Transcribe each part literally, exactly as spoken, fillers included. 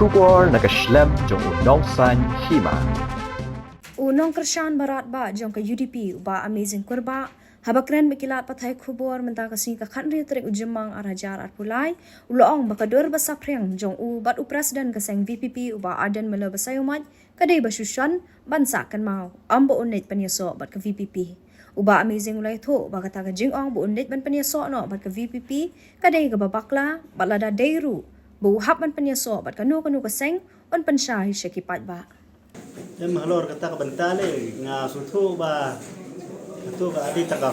Khubor na ka shlem jong u Nongsaiñ Hima. U nongkyrshan barat ba jong ka U D P, u Bah Amazing Kurbah, haba kren bad ki lad pathai khubor mynta ka sngi ka khathynriew tarik u Jymmang ar hajar arphew lai, u la ong ba ka dur ba saphriang jong u bad u president ka seng V P P, u Bah Ardent Miller Basaiawmoit, ka dei ba shu shon ban sah kynmaw, ym ba un leit pynïasoh bad ka V P P. U Bah Amazing u la ïathuh ba kata ka jingong ba un leit ban pynïasoh noh bad ka V P P ka dei kaba bakla, bad lada dei ruh ba u hap ban pynïasoh bad kano kano ka seng, un pynshai sha ki paidbah. Em, halor kata ka bynta lei, nga sngewthuh ba katu ka dei kata ka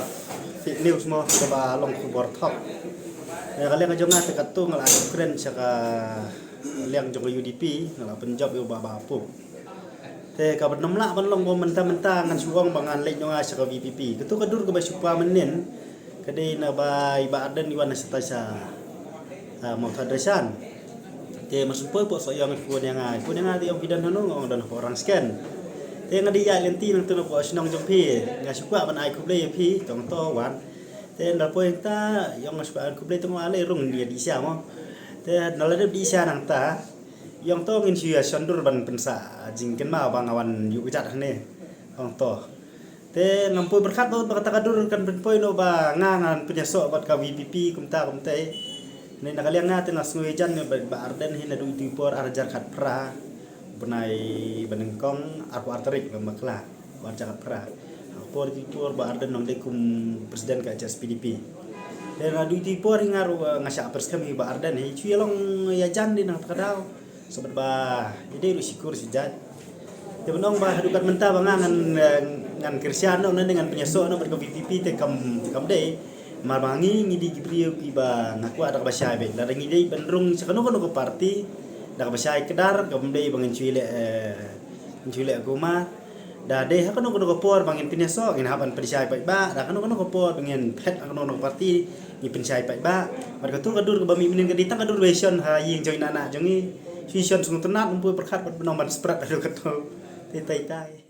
fake news mo, kaba long khubor thok. Ïa ka liang jong nga te katu nga la kren sha ka liang jong ka U D P, nga la pynjop ïa u Bah Bah Apup. Te kaba nym lah ban long ba mynta mynta ngan shu ong ba ngan leit noh nga sha ka V P P. Katu ka dur kaba shu permanent, ka dei naba i Bah Ardent i wan na sha ta sha, ah, Mawthadraishan. Te ma shu poi pok soh ïong i phone ïa nga. I phone ïa nga te ïong phi don hano, nga ong don hapoh Rangsken. Te nga dei ïa lynti nangtu na poh shnong jong phi. Nga shu kwah ban ai khublei ïa phi, tang to wan. Te nda poi ta, ïong nga shu kwah ban khublei, tang wa lei rung ïa dih sha mo. Te nda la dep dih sha nangta, ïong to ngin shu ïa shon dur ban pynsah jingkynmaw ba nga wan ïuh kjat hangne. Ong to. Te ngam poi pyrkhat ba, ba kata ka dur kan pynpoi noh ba nga ngan pynïasoh bad ka V P P kumta kumta. Hynrei na ka liang nga te nga sngew ïajan bad Bah Ardent hi naduh itu i por ar hajar khatphra, bnai ba nyngkong arphew ar tarik ba bakla, ar hajar khatphra. Ha ka por itu i por Bah Ardent u nang dei kum president ka H S P D P. Te naduh itu i por hi nga ruh, eh, nga shah pyrshah hi Bah Ardent hi, shu ïa long ïajan dei na kata ka daw. Sabab ba i dei ruh shikur shi jait. Te ban ong ba haduh kat mynta ba nga ngan, eh, ngan kyrshan noh ne ngan pynïasoh noh bad ka V P P te kam, kam dei. Namar ba ngi, ngi dei ki briew kiba nga kwah da kaba shai beit. Lada ngi dei ban rung sha kano kano ka party da kaba shai kdar, kam dei ba ngin shu leh, eh, ngin shu leh kumar. Da dei ha kano kano ka por ba ngin pynïasoh, ngin hap ban pynshai paidbah. Da kano kano ka por ba ngin phet ha kano kano ka party, ngin pynshai paidbah. Bad katu ka dur kaba mih mynnin ka dei tang ka dur ba shon ha ïing jong i na na jong i. Shu shon sngewtynnat, ym poi pyrkhat bad ban ong ban spread haduh katu. Te tai tai.